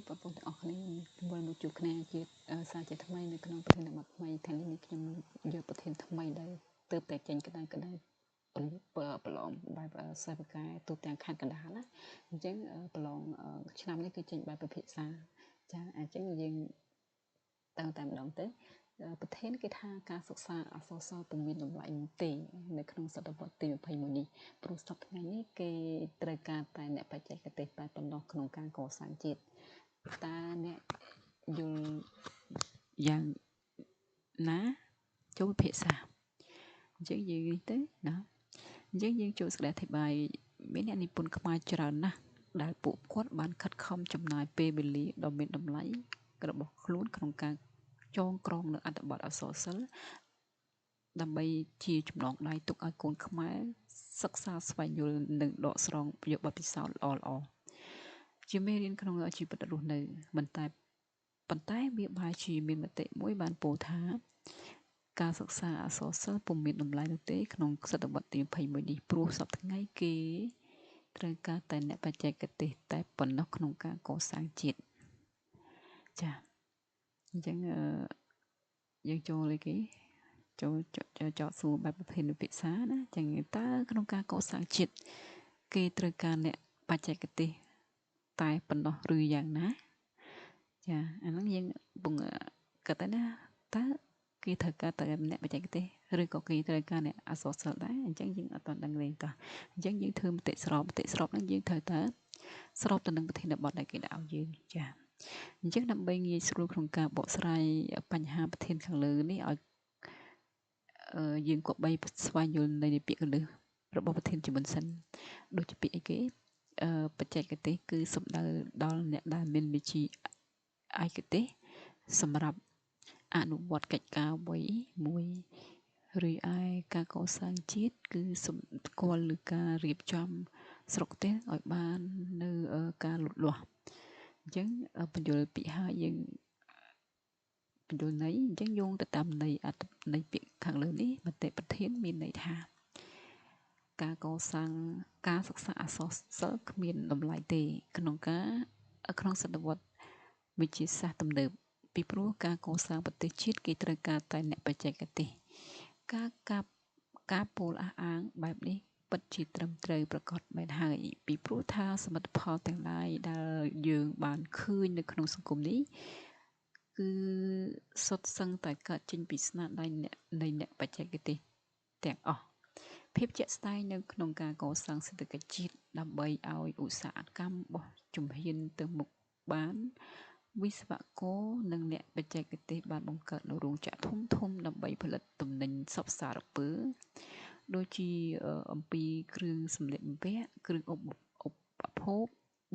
បងប្អូនទាំងអស់គ្នាវិលមកជួបគ្នាជាសារជាថ្មីនៅក្នុងប្រធានបទថ្មីថ្ងៃនេះខ្ញុំយកប្រធានថ្មីដែលទើបតែចេញក្តៅក្តៅប្រឡងបែបសិស្សពូកែទូទាំងខេត្តកណ្ដាលណាអញ្ចឹងប្រឡងឆ្នាំនេះគឺចេញបែបពិភាក្សាចាអញ្ចឹងយើងទៅតែម្ដងទៅប្រធានគេថាការសិក្សាអក្សរសិល្ប៍ពុំមានតម្លៃទេនៅក្នុងសតវត្សទី21នេះព្រោះសប្តាហ៍ថ្ងៃនេះគេត្រូវការតែអ្នកបច្ចេកទេសតែប៉ុណ្ណោះក្នុងការកសាងជាតិតើអ្នកយល់យ៉ាងណាចូលពិភាក្សាអញ្ចឹងយើងនេះទៅណាអញ្ចឹងយើងចូលសេចក្តីអធិប្បាយមានអ្នកនិពន្ធខ្មែរច្រើនណាស់ដែលពួកគាត់បានខិតខំចំណាយពេលវេលាដ៏មានតម្លៃរបស់ខ្លួនក្នុងការចងក្រងនៅអត្ថបទអក្សរសិល្ប៍ដើម្បីជាចំណងដៃទុកឲ្យកូនខ្មែរសិក្សាស្វែងយល់និងដកស្រង់យកបទពិសោធន៍ល្អៗជាមេរៀនក្នុងជីវិតរស់នៅមិនតែប៉ុន្តែវាបែរជាមានមតិមួយបានពោលថាការសិក្សាអក្សរសិល្ប៍ពុំមានតម្លៃនោះទេក្នុងសតវត្សទី21នេះព្រោះសព្វថ្ងៃគេត្រូវការតែអ្នកបច្ចេកទេសតែប៉ុណ្ណោះក្នុងការកសាងជាតិចាអញ្ចឹងយើងចូលអីគេចូលចោតសួរបែបប្រភេទវិភាសាណាចឹងតើក្នុងការកសាងជាតិគេត្រូវការអ្នកបច្ចេកទេសតែប៉ុណ្ណោះឬយ៉ាងណាចាអាហ្នឹងយើងពងគិតទៅណាតើគេត្រូវការតែអ្នកបច្ចេកទេសឬក៏គេត្រូវការអ្នកអក្សរសិល្ប៍ដែរអញ្ចឹងយើងអត់ទាន់ដឹងទេតោះអញ្ចឹងយើងធ្វើមតិស្របមតិស្របហ្នឹងយើងត្រូវតែស្របទៅនឹងប្រធានបទដែលគេដាក់ឲ្យយើងចាអញ្ចឹងដើម្បីងាយស្រួលក្នុងការបកស្រាយបញ្ហាប្រធានខាងលើនេះឲ្យយើងគប្បីស្វែងយល់នៃពាក្យកលឹះរបស់ប្រធានជាមុនសិនដូចជាពាក្យអីគេបច្ចេកទេសគឺសំដៅដល់អ្នកដែលមានវិជ្ជាឯកទេសសម្រាប់អនុវត្តកិច្ចការអ្វីមួយរីឯការកសាងជាតិគឺសម្គាល់លើការរៀបចំស្រុកផ្ទះឲ្យបាននៅការលូតលាស់អញ្ចឹងបញ្យល់ពាក្យហើយយើងបញ្យល់ន័យអញ្ចឹងយោងទៅតាមន័យអត្ថន័យពាក្យខាងលើនេះមតិប្រធានមានន័យថាការកសាងការសិក្សាអក្សរសិល្ប៍គ្មានតម្លៃទេក្នុងការក្នុងសតវត្សវិទ្យាសាស្ត្រទំនើបពីព្រោះការកសាងប្រទេសជាតិគេត្រូវការតែអ្នកបច្ចេកទេសការកាប់ការពោលអះអាងបែបនេះពិតជាត្រឹមត្រូវប្រកបមែនហើយពីព្រោះថាសមិទ្ធផលទាំងឡាយដែលយើងបានឃើញនៅក្នុងសង្គមនេះគឺសុទ្ធសឹងតែកើតចេញពីស្នាដៃអ្នកនៃអ្នកបច្ចេកទេសទាំងអស់ភាពជាក់ស្ដែងនៅក្នុងការកសាងសេដ្ឋកិច្ចជាតិដើម្បីឲ្យឧស្សាហកម្មបោះជំហានទៅមុខបានវិស្វករនិងអ្នកបច្ចេកទេសបានបង្កើតនូវរោងចក្រធំធំដើម្បីផលិតទំនិញសព្វសារពើដូចជាអំពីគ្រឿងសម្លៀកបំពាក់គ្រឿងឧបភោគ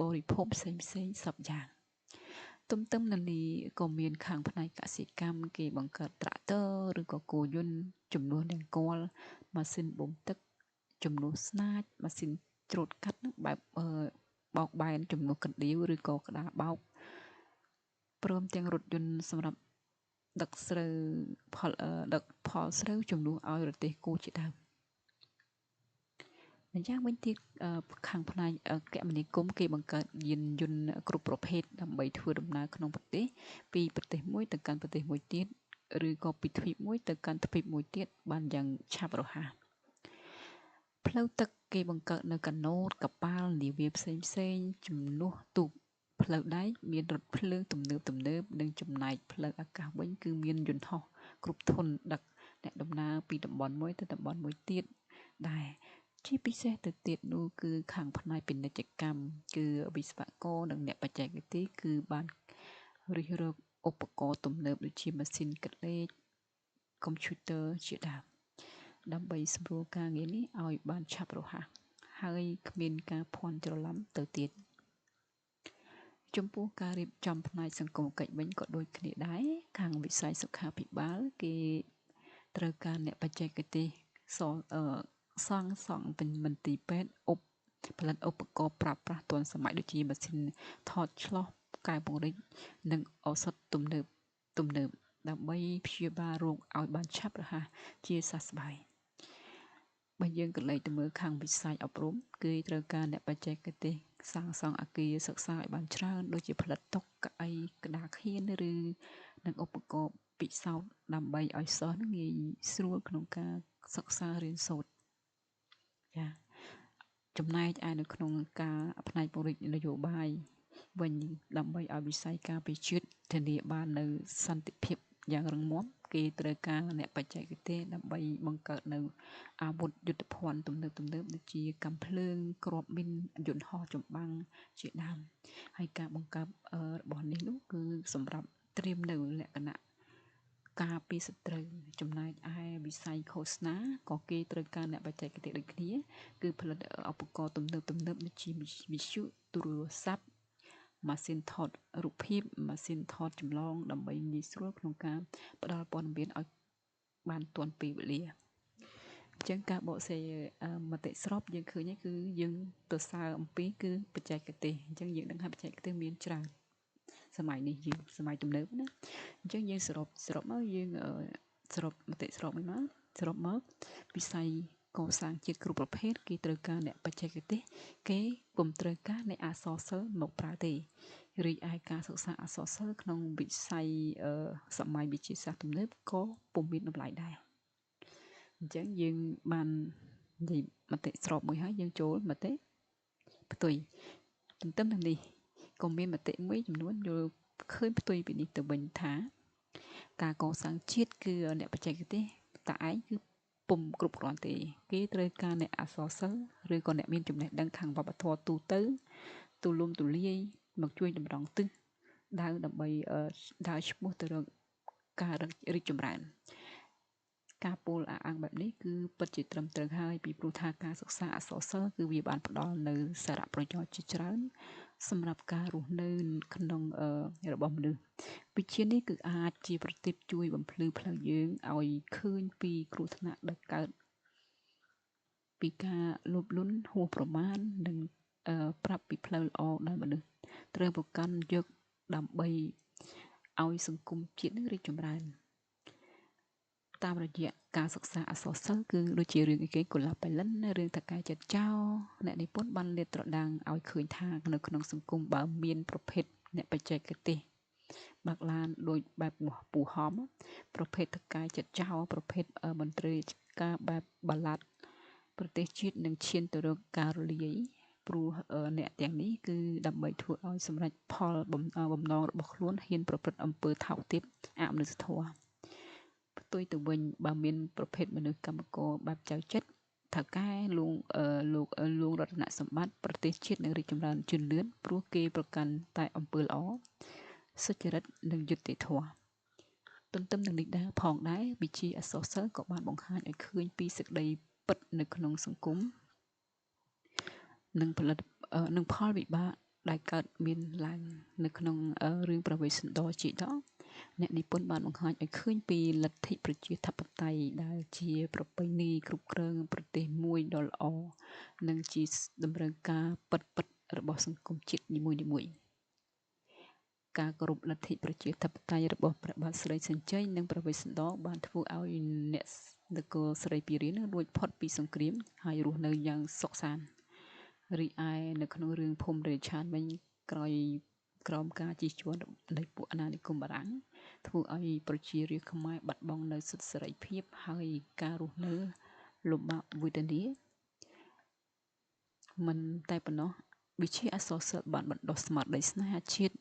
បរិភោគផ្សេងផ្សេងសព្វយ៉ាងទន្ទឹមនឹងនេះក៏មានខាងផ្នែកកសិកម្មគេបង្កើតត្រាក់ទ័រឬក៏គោយន្តជំនួសនង្គ័លម៉ាស៊ីនបូមទឹកជំនួសស្នាចម៉ាស៊ីនច្រូតកាត់នឹងបែបបោកបែនជំនួសកណ្ដៀវឬក៏ក្តារបោកព្រមទាំងរថយន្តសម្រាប់ដឹកស្រូវផលដឹកផលស្រូវជំនួសឲ្យរទេះគោជាដើមម្យ៉ាងវិញទៀតខាងផ្នែកគមនាគមន៍គេបង្កើតយានយន្តគ្រប់ប្រភេទដើម្បីធ្វើដំណើរក្នុងប្រទេសពីប្រទេសមួយទៅកាន់ប្រទេសមួយទៀតឬក៏ពីទ្វីបមួយទៅកាន់ទ្វីបមួយទៀតបានយ៉ាងឆាប់រហ័សផ្លូវទឹកគេបង្កើតនៅកាណូតកប៉ាល់នាវាផ្សេងផ្សេងជំនួសទូកផ្លូវដែកមានរថភ្លើងទំនើបទំនើបនិងចំណែកផ្លូវអាកាសវិញគឺមានយន្តហោះគ្រប់ធុនដឹកអ្នកដំណើរពីតំបន់មួយទៅតំបន់មួយទៀតដែរជាពិសេសទៅទៀតនោះគឺខាងផ្នែកពាណិជ្ជកម្មគឺវិស្វករនិងអ្នកបច្ចេកទេសគឺបានរិះរកឧបករណ៍ទំនើបដូចជាម៉ាស៊ីនគិតលេខកុំព្យូទ័រជាដើមដើម្បីសម្រួលការងារនេះឲ្យបានឆាប់រហ័សហើយគ្មានការភ័ន្តច្រឡំទៅទៀតចំពោះការរៀបចំផ្នែកសង្គមកិច្ចវិញក៏ដូចគ្នាដែរខាងវិស័យសុខាភិបាលគេត្រូវការអ្នកបច្ចេកទេសសាងសង់មន្ទីរពេទ្យផលិតឧបករណ៍ប្រើប្រាស់ទាន់សម័យដូចជាម៉ាស៊ីនថតឆ្លុះកែពង្រីកនិងឱសថទំនើបទំនើបដើម្បីព្យាបាលរោគឲ្យបានឆាប់រហ័សជាសះស្បើយបើយើងក៏លេចទៅមើលខាងវិស័យអប់រំគឺត្រូវការអ្នកបច្ចេកទេសសាងសង់អគារសិក្សាឲ្យបានច្រើនដូចជាផលិតតុកៅ ក្តារខៀនឬនិងឧបករណ៍ពិសោធន៍ដើម្បីឲ្យសិស្សនឹងងាយស្រួលក្នុងការសិក្សារៀនសូត្រចាចំណែកឯនៅក្នុងការផ្នែកពង្រីកនយោបាយវិញដើម្បីឲ្យវិស័យការពារជាតិធានាបាននូវសន្តិភាពយ៉ាងរឹងមាំគេត្រូវការអ្នកបច្ចេកទេសដើម្បីបង្កើតនៅអាវុធយុទ្ធភណ្ឌទំនើបៗដូចជាកាំភ្លើងគ្រាប់មីនយន្តហោះចម្បាំងជាដើមហើយការបង្កើតរបស់នេះនោះគឺសម្រាប់ត្រៀមនៅលក្ខណៈការពារសត្រូវចំណែកឯវិស័យឃោសនាក៏គេត្រូវការអ្នកបច្ចេកទេសដូចគ្នាគឺផលិតឧបករណ៍ទំនើបៗដូចជាវិទ្យុទូរស័ព្ទម៉ាស៊ីនថតរូបភាពម៉ាស៊ីនថតចម្លងដើម្បីងាយស្រួលក្នុងការផ្ដល់ព័ត៌មានឲ្យបានទាន់ពេលវេលាអញ្ចឹងការបកស្រាយមតិស្របយើងឃើញគឺយើងទៅសើអំពីគឺបច្ចេកទេសអញ្ចឹងយើងដឹងថាបច្ចេកទេសមានច្រើនសម័យនេះយើងសម័យទំនើបណាអញ្ចឹងយើងសរុបមកយើងសរុបមតិស្របមួយមកសរុបមកវិស័យកសាងជាតិគ្រប់ប្រភេទគេត្រូវការអ្នកបច្ចេកទេសគេពុំត្រូវការអ្នកអក្សរសិល្ប៍មកប្រើទេរីឯការសិក្សាអក្សរសិល្ប៍ក្នុងវិស័យសម័យវិទ្យាសាស្ត្រទំនើបក៏ពុំមានតម្លៃដែរអញ្ចឹងយើងបាននិយាយមតិស្របមួយហើយយើងចូលមតិផ្ទុយទន្ទឹមនឹងនេះក៏មានមតិមួយចំនួនយល់ឃើញផ្ទុយពីនេះទៅវិញថាការកសាងជាតិគឺអ្នកបច្ចេកទេសតែឯងគឺពុំគ្រប់គ្រាន់ទេគេត្រូវការអ្នកអក្សរសិល្ប៍ឬក៏អ្នកមានចំណេះដឹងខាងវប្បធម៌ទូទៅទូលំទូលាយមកជួយតម្រង់ទិសដៅដើម្បីដើរឆ្ពោះទៅរកការរីកចម្រើនការពោលអះអាងបែបនេះគឺពិតជាត្រឹមត្រូវហើយពីព្រោះថាការសិក្សាអក្សរសិល្ប៍គឺវាបានផ្ដល់នូវសារៈប្រយោជន៍ជាច្រើនសម្រាប់ការរស់នៅក្នុងរបស់មនុស្សវិជ្ជានេះគឺអាចជាប្រទីបជួយបំភ្លឺផ្លូវយើងឲ្យឃើញពីគ្រោះថ្នាក់ដែលកើតពីការលោភលន់ហួសប្រមាណនិងប្រាប់ពីផ្លូវល្អដែលមនុស្សត្រូវប្រកាន់យកដើម្បីឲ្យសង្គមជាតិនឹងរីកចម្រើនតាមរយៈការសិក្សាអក្សរសិល្ប៍គឺដូចជារឿងអីគេកុលាបបៃលិនរឿងតកែចិត្តចោលអ្នកនិពន្ធបានលាតត្រដាងឲ្យឃើញថានៅក្នុងសង្គមបើមានប្រភេទអ្នកបច្ចេកទេសបើកឡានដូចបែបពូហំប្រភេទតកែចិត្តចោលប្រភេទមន្ត្រីការបែបបាឡាត់ប្រទេសជាតិនឹងឈានទៅរកការរលាយព្រោះអ្នកទាំងនេះគឺដើម្បីធ្វើឲ្យសម្រេចផលបំណងរបស់ខ្លួនហ៊ានប្រព្រឹត្តអំពើថោកទាបអមនុស្សធម៌ផ្ទុយទៅវិញបើមានប្រភេទមនុស្សកម្មករបែបចៅចិត្តថៅកែលោករតនសម្បត្តិប្រទេសជាតិនឹងរីកចម្រើនជឿនលឿនព្រោះគេប្រកាន់តែអំពើល្អសុចរិតនិងយុត្តិធម៌ទន្ទឹមនឹងនេះដែរផងដែរវិជ្ជាអក្សរសិល្ប៍ក៏បានបង្ហាញឲ្យឃើញពីសេចក្តីពិតនៅក្នុងសង្គមនិងផលិតនិងផលវិបាកដែលកើតមានឡើងនៅក្នុងរឿងព្រះវេស្សន្តរជាដកអ្នកនិពន្ធបានបង្ហាញឲ្យឃើញពីលទ្ធិប្រជាធិបតេយ្យដែលជាប្រពៃណីគ្រប់គ្រងប្រទេសមួយដ៏ល្អនិងជាតម្រូវការពិតៗរបស់សង្គមជាតិនីមួយៗការគោរពលទ្ធិប្រជាធិបតេយ្យរបស់ព្រះបាទស្រីសញ្ជ័យនិងព្រះវេស្សន្តរបានធ្វើឲ្យអ្នកនគរស្រីពារានរួចផុតពីសង្គ្រាមហើយរស់នៅយ៉ាងសុខសាន្តរីឯនៅក្នុងរឿងភូមិរិឆានវិញក្រោមការជិះជាន់នៃពួកអាណានិគមបារាំងធ្វើឲ្យប្រជារាស្ត្រខ្មែរបាត់បង់នូវសិទ្ធិសេរីភាពហើយការរស់នៅលំបាកវេទនាមិនតែប៉ុណ្ណោះវិជ្ជាអក្សរសិល្ប៍បានបណ្ដុះស្មារតីស្នេហាជាតិ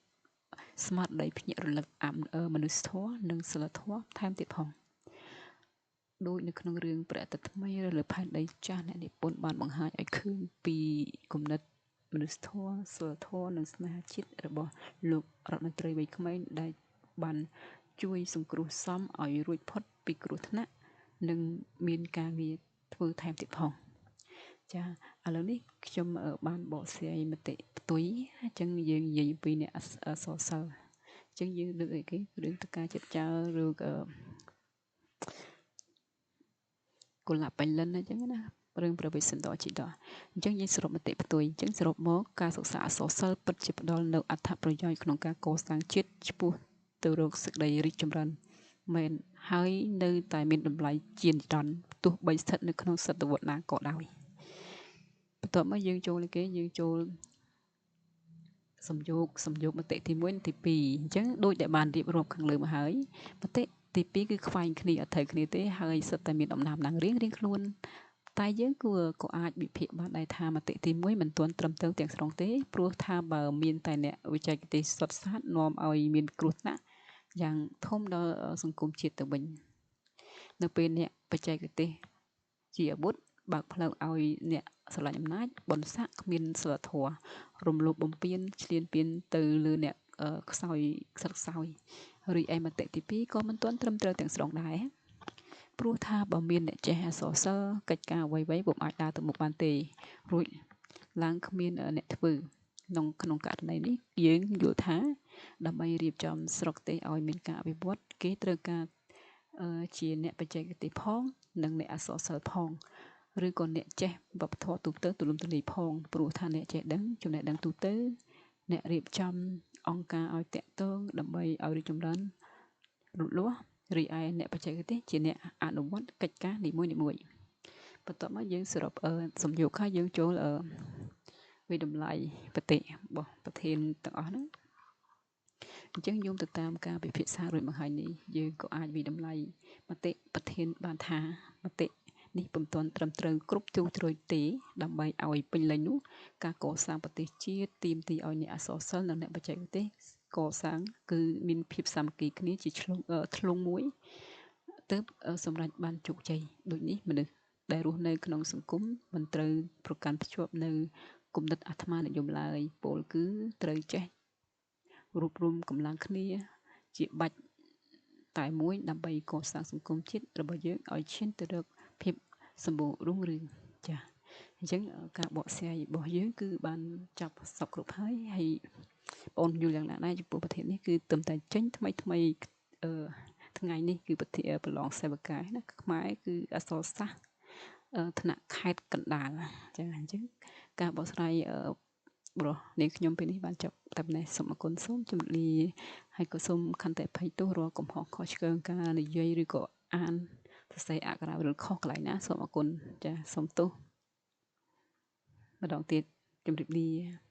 ស្មារតីភ្ញាក់រលឹកមនុស្សធម៌និងសីលធម៌ថែមទៀតផងដូចនៅក្នុងរឿងព្រះអាទិត្យថ្មីលើផែនដីចាស់អ្នកនិពន្ធបានបង្ហាញឲ្យឃើញពីគំនិតមនុស្សធម៌សីលធម៌និងស្នេហាជាតិរបស់លោករដ្ឋមន្ត្រីវ័យក្មេងដែលបានជួយសង្គ្រោះសមឲ្យរួចផុតពីគ្រោះថ្នាក់និងមានការងារធ្វើថែមទៀតផងចាឥឡូវនេះខ្ញុំបានបកស្រាយមតិផ្ទុយអញ្ចឹងយើងនិយាយពីអ្នកអក្សរសិល្ប៍អញ្ចឹងយើងលើកអីគេរឿងតកាចិត្តចោលឬក៏កុលាបបៃលិនអញ្ចឹងណារឿងព្រះវេស្សន្តរជាដអញ្ចឹងយើងសរុបមតិផ្ទុយអញ្ចឹងសរុបមកការសិក្សាអក្សរសិល្ប៍ពិតជាផ្ដល់នូវអត្ថប្រយោជន៍ក្នុងការកសាងជាតិឆ្ពោះទៅរកសេចក្តីរីកចម្រើនមែនហើយនៅតែមានតម្លៃជានិរន្តរ៍ទោះបីស្ថិតនៅក្នុងសតវត្សណាក៏ដោយបន្ទាប់មកយើងចូលគេយើងចូល សំយោគសំយោគមតិទី1និងទី2អញ្ចឹងដូចដែលបានរៀបរាប់ខាងលើមកហើយមតិទី2គឺខ្វែងគ្នាអត់ត្រូវគ្នាទេហើយសិតតែមានដំណាំណាងរៀងរៀងខ្លួនតែយើងគួរក៏អាចវិភាគបានដែរថាមតិទី1មិនទាន់ត្រឹមត្រូវទាំងស្រុងទេព្រោះថាបើមានតែអ្នកវិច័យទេសសុទ្ធសាធនាំឲ្យមានគ្រោះថ្នាក់យ៉ាងធំដល់សង្គមជាតិទៅវិញនៅពេលអ្នកបច្ចេកទេសជាអាវុធបើកផ្លូវឲ្យអ្នកស្រឡាញ់អំណាចបុណ្យស័ក្តិគ្មានសិលធម៌រំលោភបំពានឈ្លានពានទៅលើអ្នកខ្សោយខ្សឹកខ្សោយរីឯមតិទី2ក៏មិនទាន់ត្រឹមត្រូវទាំងស្រុងដែរព្រោះថាបើមានអ្នកចេះអក្សរសិល្ប៍កិច្ចការអ្វីៗពុំអាចដើរទៅមុខបានទេរួចឡើងគ្មានអ្នកធ្វើក្នុងក្នុងករណីនេះយើងយល់ថាដើម្បីរៀបចំស្រុកទេសឲ្យមានការអភិវឌ្ឍគេត្រូវការជាអ្នកបច្ចេកទេសផងនិងអ្នកអក្សរសិល្ប៍ផងឬក៏អ្នកចេះវប្បធម៌ទូទៅទូលំទូលាយផងព្រោះថាអ្នកចេះដឹងចំណេះដឹងទូទៅអ្នករៀបចំអង្គការឲ្យតាក់ទងដើម្បីឲ្យរីកចម្រើនលូតលាស់រីឯអ្នកបច្ចេកទេសជាអ្នកអនុវត្តកិច្ចការនីមួយៗបន្ទាប់មកយើងសរុបសំយោគហើយយើងចូលវិតម្លៃបតិរបស់ប្រធានទាំងអស់ហ្នឹងអញ្ចឹងយោងទៅតាមការពិភាក្សារួចមកហើយនេះយើងក៏អាចវិតម្លៃមតិប្រធានបានថាមតិនេះពុំទាន់ត្រឹមត្រូវគ្រប់ជ្រុងជ្រោយទេដើម្បីឲ្យពេញលេញនោះការកសាងប្រទេសជាតិទាមទារឲ្យអ្នកអក្សរសិល្ប៍និងអ្នកបច្ចេកទេសកសាងគឺមានភាពសាមគ្គីគ្នាជាឆ្លងធ្លុងមួយទើបសម្រេចបានជោគជ័យដូចនេះមនុស្សដែលរស់នៅក្នុងសង្គមមិនត្រូវប្រកាន់ភ្ជាប់នៅគំនិតអាត្មានិយមឡើយពោលគឺត្រូវចេះរួបរวมកម្លាំងគ្នាជាបាច់តែមួយដើម្បីកសាងសង្គមជាតិរបស់យើងឲ្យឈានទៅរកភាពសម្បូររុងរឿងចា៎អញ្ចឹងការបកស្រាយរបស់យើងគឺបានចាប់សពគ្រប់ហើយហើយបងយល់យ៉ាងណាដែរចំពោះប្រធាននេះគឺទើបតែចេញថ្មីថ្មីអឺថ្ងៃនេះគឺប្រធានប្រឡងសេវកាយណាខ្មែរគឺអក្សរសាស្ត្រថ្នាក់ខេត្តកណ្ដាលចាអញ្ចឹងការបកស្រាយបរោះនាងខ្ញុំពេលនេះបានចប់តែប៉ុណ្ណេះសូមអរគុណសូមជម្រាបលាហើយក៏សូមខន្តីអភ័យទោសរាល់កំហុសខុសឆ្គងការនិយាយឬក៏អានសរសេរអក្ខរាវិរុទ្ធខុសកន្លែងណាសូមអរគុណចាសូមទោសម្ដងទៀតជម្រាបលា។